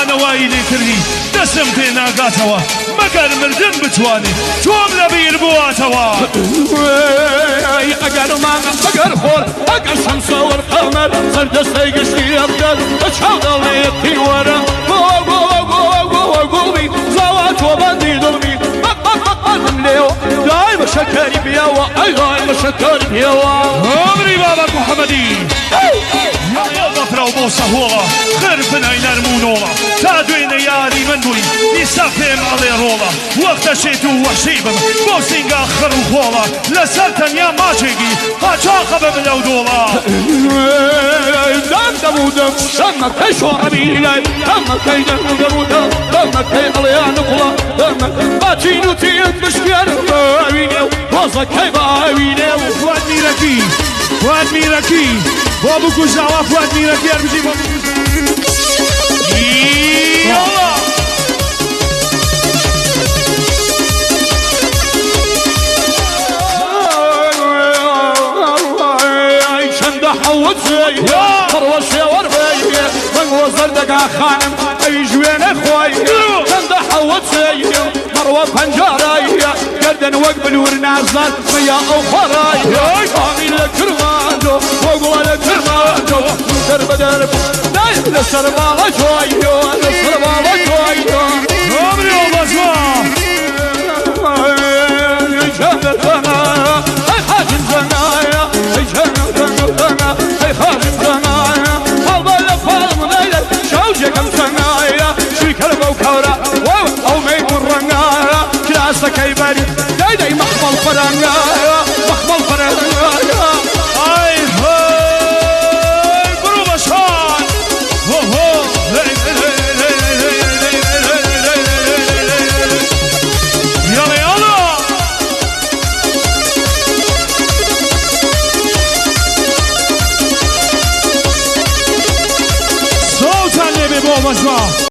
چۆنە وای لێ کردی دەستم پێ ناگاتەوە مەگەر مردن بتوانێ تۆم لە بیر بواتەوە. ئەی ئەگەر مانگ ئەگەر خۆر ئەگەر شەمسە وەر قەمەر سەردەستەی گشتی ئەبدەر بە چاو دەڵێ پیوەرە گوڵە گوڵە گوڵە گوڵە گوڵبی زاوا تۆ بەندی دڵبی بەق بەق بەق بەندم لێوە دایمە شەکەری پیاوە ئەی دایمە شەکەری پیاوە. عومری بابەک محەمەدی. بۆ بەفرە و بۆ سەهۆڵە خرپنەی نەرم و نۆڵە تا دوێنێ یاری من بووی ئیستا پێم ئەڵێ ڕۆڵە وەختە شێت و وەحشی بم بۆ سینگا خڕ و خۆڵە لەسەر تەنیا ماچێکی قاچاخە بم لەو دۆڵە. دەم دەم و دەم دەمەکەی شۆڕەبی لای دەمەکەی دەم و دەم و دەم دەمەکەی ئەڵێیان نقڵە دەمەکەی باچین و تیت بشکێنم بە ئاوی نێو ڕۆزەکەی بە ئاوی نێو. فواد میرەکی فواد میرەکی بۆ بکوژاوە فواد میرەکی هەر بژی بۆ یاڵا. چەندە حەوت پڕوەشێوەر بەنگ وەزەردەگا خانم ئەویش وێنە خۆی چەندە حەوت مەڕوە پەنجارایە گەردن وەک بلور نازدار مەیا ئەو خۆرایە ئامی لە کرمانجۆ بۆ گوڵە لە کرمانجۆ دەر بەدەر دایم لەسەر باڵە جواییۆ لەسەر باڵە جواییۆ عمری بەزوا. ئای هەی بڕۆ بەشان. هۆ هۆ. هەی هەی هەی هەی هەی هەی هەی هەی هەی هەی هەی. یاڵە یاڵە. سڵاوتان لێبێ بۆ مەجما.